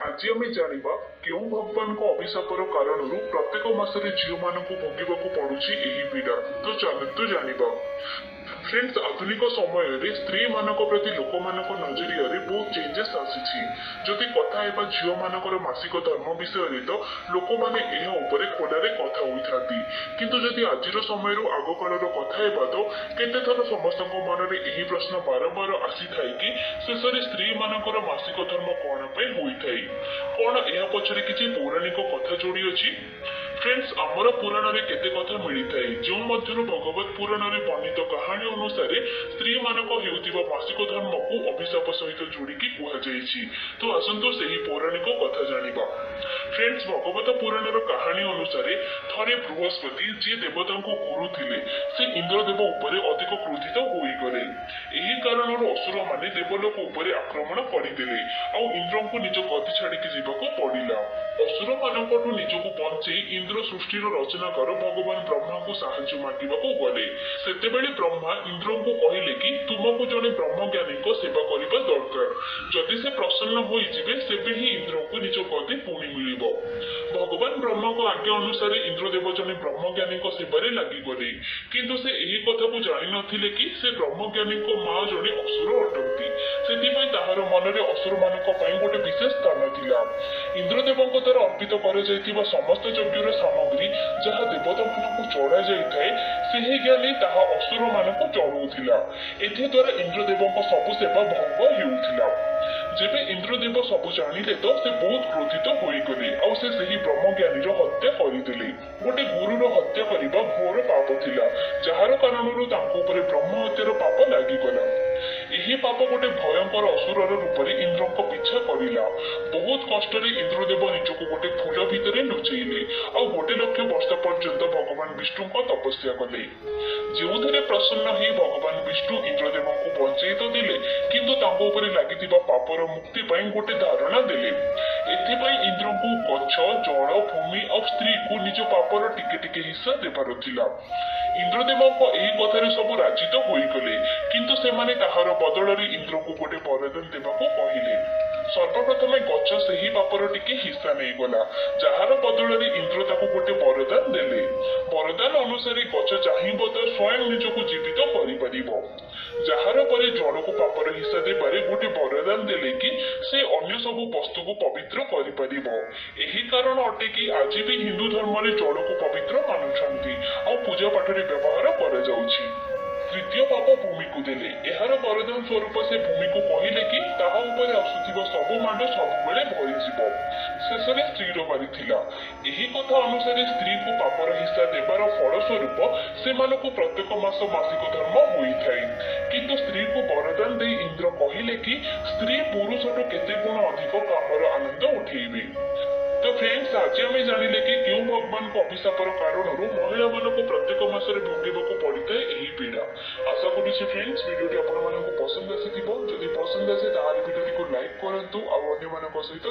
ଆଜି ଆମେ ଜାଣିବା କେଉଁ ଭଗବାନଙ୍କ ଅଭିଶାପର କାରଣରୁ ପ୍ରତ୍ୟେକ ମାସରେ ଝିଅମାନଙ୍କୁ ଭୋଗିବାକୁ ପଡୁଛି ଏହି ପୀଡ଼ା। ତ ଚାଲନ୍ତୁ ଜାଣିବା। ଫ୍ରେଣ୍ଡସ୍, ଆଧୁନିକ ସମୟରେ ସ୍ତ୍ରୀମାନଙ୍କ ପ୍ରତି ଲୋକମାନଙ୍କ ନଜରିଆରେ ବହୁତ ଚେଞ୍ଜେସ୍ ଆସିଛି। ଯଦି କଥା ହେବା ଝିଅମାନଙ୍କର ମାସିକ ଧର୍ମ ବିଷୟରେ, ତ ଲୋକମାନେ ଏହା ଉପରେ ଖୋଲାରେ କଥା ହୋଇଥାନ୍ତି। କିନ୍ତୁ ଯଦି ଆଜିର ସମୟରୁ ଆଗକାଳର କଥା ହେବା, ତ କେତେଥର ସମସ୍ତଙ୍କ ମନରେ ଏହି ପ୍ରଶ୍ନ ବାରମ୍ବାର ଆସିଥାଏ କି ଶେଷରେ ସ୍ତ୍ରୀମାନଙ୍କର ମାସିକ ଧର୍ମ କଣ ପାଇଁ ହୋଇଥାଏ? କଣ ଏହା ପଛରେ କିଛି ପୌରାଣିକ କଥା ଯୋଡ଼ି ଅଛି? ଫ୍ରେଣ୍ଡସ୍, ଆମର ପୁରାଣରେ କେତେ କଥା ମିଳିଥାଏ, ଯେଉଁ ମଧ୍ୟରୁ ଭଗବତ ପୁରାଣରେ ବର୍ଣ୍ଣିତ କାହାଣୀ ଅନୁସାରେ ସ୍ତ୍ରୀମାନଙ୍କ ହେଉଥିବା ମାସିକ ଧର୍ମକୁ ଅଭିଶାପ ସହିତ ଯୋଡ଼ିକି କୁହାଯାଇଛି। ତ ଆସନ୍ତୁ ସେହି ପୌରାଣିକ କଥା ଜାଣିବା। ଫ୍ରେଣ୍ଡସ୍, ଭଗବତ ପୁରାଣର କାହାଣୀ ଅନୁସାରେ ଥରେ ବୃହସ୍ପତି, ଯିଏ ଦେବତାଙ୍କ ଗୁରୁ ଥିଲେ, ସେ ଇନ୍ଦ୍ରଦେବ ଉପରେ ଅଧିକ କ୍ରୋଧିତ ହୋଇଗଲେ। ଏହି କାରଣରୁ ଅସୁରମାନେ ଦେବଲୋକ ଉପରେ ଆକ୍ରମଣ କରିଦେଲେ ଆଉ ଇନ୍ଦ୍ରଙ୍କୁ ନିଜ ଗଦି ଛାଡ଼ିକି ଯିବାକୁ ପଡ଼ିଲା। ଅସୁରମାନଙ୍କଠୁ ନିଜକୁ ବଞ୍ଚେଇ ଇନ୍ଦ୍ର ସୃଷ୍ଟିର ରଚନାକାର ଭଗବାନ ବ୍ରହ୍ମାଙ୍କୁ ସାହାଯ୍ୟ ମାଗିବାକୁ ଗଲେ। ସେତେବେଳେ ବ୍ରହ୍ମା ଇନ୍ଦ୍ରଙ୍କୁ କହିଲେ କି ତୁମକୁ ଜଣେ ବ୍ରହ୍ମଜ୍ଞାନୀଙ୍କ ସେବା କରିବା ଦରକାର। ଯଦି ସେ ପ୍ରସନ୍ନ ହୋଇଯିବେ, ସେବେ ହିଁ ଇନ୍ଦ୍ରଙ୍କୁ ନିଜ ଗଦି ପୁଣି ମିଳିବ। ଭଗବାନ ବ୍ରହ୍ମାଙ୍କ ଆଜ୍ଞା ଅନୁସାରେ ଇନ୍ଦ୍ରଦେବ ଜଣେ ବ୍ରହ୍ମଜ୍ଞାନୀଙ୍କ ସେବାରେ ଲାଗିଗଲେ। କିନ୍ତୁ ସେ ଏହି କଥାକୁ ଜାଣିନଥିଲେ କି ସେ ବ୍ରହ୍ମଜ୍ଞାନୀଙ୍କ ମା ଜଣେ ଅସୁର ଅଟନ୍ତି। ସେଥିପାଇଁ ତାହାର ମନରେ ଅସୁରମାନଙ୍କ ପାଇଁ ଗୋଟେ ବିଶେଷ ସ୍ଥାନ ଥିଲା। ଇନ୍ଦ୍ରଦେବଙ୍କ ଦ୍ୱାରା ଅର୍ପିତ କରାଯାଇଥିବା ସମସ୍ତ ଯଜ୍ଞର ସାମଗ୍ରୀ ଯାହା ଦେବତାମାନଙ୍କୁ ଚଢା ଯାଇଥାଏ, ସେହି ଜ୍ଞାନୀ ତାହା ଅସୁରମାନଙ୍କୁ ଚଢଉଥିଲା। ଏଥିଦ୍ୱାରା ଇନ୍ଦ୍ରଦେବଙ୍କ ସବୁ ସେବା ଭଙ୍ଗ ହେଉଥିଲା। ଯେବେ ଇନ୍ଦ୍ରଦେବ ସବୁ ଜାଣିଲେ, ତ ସେ ବହୁତ କ୍ରୋଧିତ ହୋଇଗଲେ ଆଉ ସେ ସେହି ବ୍ରହ୍ମଜ୍ଞାନୀର ହତ୍ୟା କରିଦେଲେ। ଗୋଟେ ଗୁରୁର ହତ୍ୟା କରିବା ଘୋର ପାପ ଥିଲା, ଯାହାର କାରଣରୁ ତାଙ୍କ ଉପରେ ବ୍ରହ୍ମ ହତ୍ୟାର ପାପ ଲାଗିଗଲା। ଏହି ପାପ ଗୋଟେ ଭୟଙ୍କର ଅସୁରର ରୂପରେ ଇନ୍ଦ୍ରଙ୍କ ପିଛା କରିଲା। ବହୁତ କଷ୍ଟରେ ଇନ୍ଦ୍ରଦେବ ନିଜକୁ ଗୋଟେ ଫୁଲ ଭିତରେ ଲୁଚେଇଲେ ଆଉ 1 ଲକ୍ଷ ବର୍ଷ ପର୍ଯ୍ୟନ୍ତ ଭଗବାନ ବିଷ୍ଣୁଙ୍କ ତପସ୍ୟା କଲେ, ଯେଉଁଥିରେ ପ୍ରସନ୍ନ ହେଇ ଭଗବାନ ବିଷ୍ଣୁ ଇନ୍ଦ୍ରଦେବଙ୍କୁ ବଞ୍ଚେଇ ତ ଦେଲେ, କିନ୍ତୁ ତାଙ୍କ ଉପରେ ଲାଗିଥିବା ପାପର ମୁକ୍ତି ପାଇଁ ଗୋଟେ ଧାରଣା ଦେଲେ। ଏଥିପାଇଁ ଇନ୍ଦ୍ରଙ୍କୁ ଗଛ, ଜଳ, ଭୂମି ଆଉ ସ୍ତ୍ରୀକୁ ନିଜ ପାପର ଟିକେ ଟିକେ ହିସ୍ସା ଦେବାର ଥିଲା। ଇନ୍ଦ୍ରଦେବଙ୍କ ଏହି କଥାରେ ସବୁ ରାଜି ତ ହୋଇଗଲେ, କିନ୍ତୁ ସେମାନେ ତାହାର ବଦଳରେ ଇନ୍ଦ୍ରଙ୍କୁ ଗୋଟେ ବରଦାନ ଦେବାକୁ କହିଲେ। ସର୍ବପ୍ରଥମେ ଗଛ ସେହି ପାପର ଟିକେ ହିସ୍ସା ନେଇଗଲା, ଯାହାର ବଦଳରେ ଇନ୍ଦ୍ର ତାକୁ ଗୋଟେ ବରଦାନ ଦେଲେ। ବରଦାନ ଅନୁସାରେ ଗଛ ଚାହିଁବ ତ ସ୍ୱୟଂ ନିଜକୁ ଜୀବିତ କରିପାରିବ। ଯାହାର ପରେ ଜଳକୁ ପାପର ହିସ୍ସା ଦେବାରେ ଗୋଟେ ବରଦାନ ଦେଲେ କି ସେ ଅନ୍ୟ ସବୁ ବସ୍ତୁକୁ ପବିତ୍ର କରିପାରିବ। ଏହି କାରଣ ଅଟେ କି ଆଜି ବି ହିନ୍ଦୁ ଧର୍ମରେ ଜଳକୁ ପବିତ୍ର ମାନୁଛନ୍ତି ଆଉ ପୂଜା ପାଠରେ ବ୍ୟବହାର କରାଯାଉଛି। ତୃତୀୟ ପାପ ଭୂମିକୁ ଦେଲେ। ଏହାର ବରଦାନ ସ୍ୱରୂପ ସେ ଭୂମିକୁ କହିଲେ କି ତାହା ଉପରେ ଆସୁଥିବା ସବୁ ମାଡ଼ ସବୁବେଳେ ଭରିଯିବ। ଶେଷରେ ସ୍ତ୍ରୀର ବାରି ଥିଲା। ଏହି କଥା ଅନୁସାରେ ସ୍ତ୍ରୀକୁ ପାପର ହିସ୍ସା ଦେବାର ଫଳ ସ୍ୱରୂପ ସେମାନଙ୍କୁ ପ୍ରତ୍ୟେକ ମାସ ମାସିକ ଧର୍ମ ହୋଇଥାଏ। କିନ୍ତୁ ସ୍ତ୍ରୀକୁ ବରଦାନ ଦେଇ ଇନ୍ଦ୍ର କହିଲେ କି ସ୍ତ୍ରୀ ପୁରୁଷଠୁ କେତେ ଗୁଣ ଅଧିକ କାମର ଆନନ୍ଦ ଉଠେଇବେ। ତ ଫ୍ରେଣ୍ଡସ୍, ଆଜି ଆମେ ଜାଣିଲେ କି କେଉଁ ଭଗବାନଙ୍କ ଅଭିଶାପର କାରଣରୁ ମହିଳାମାନଙ୍କୁ ପ୍ରତ୍ୟେକ ମାସରେ ଭୋଗିବାକୁ ପଡ଼ିଥାଏ ଏହି ପୀଡ଼ା। ଆଶା କରୁଛି ଫ୍ରେଣ୍ଡସ୍, ଭିଡ଼ିଓଟି ଆପଣମାନଙ୍କୁ ପସନ୍ଦ ଆସିଥିବ। ଯଦି ପସନ୍ଦ ଆସେ, ତାହେଲେ ଭିଡ଼ିଓଟିକୁ ଲାଇକ୍ କରନ୍ତୁ ଆଉ ଅନ୍ୟମାନଙ୍କ ସହିତ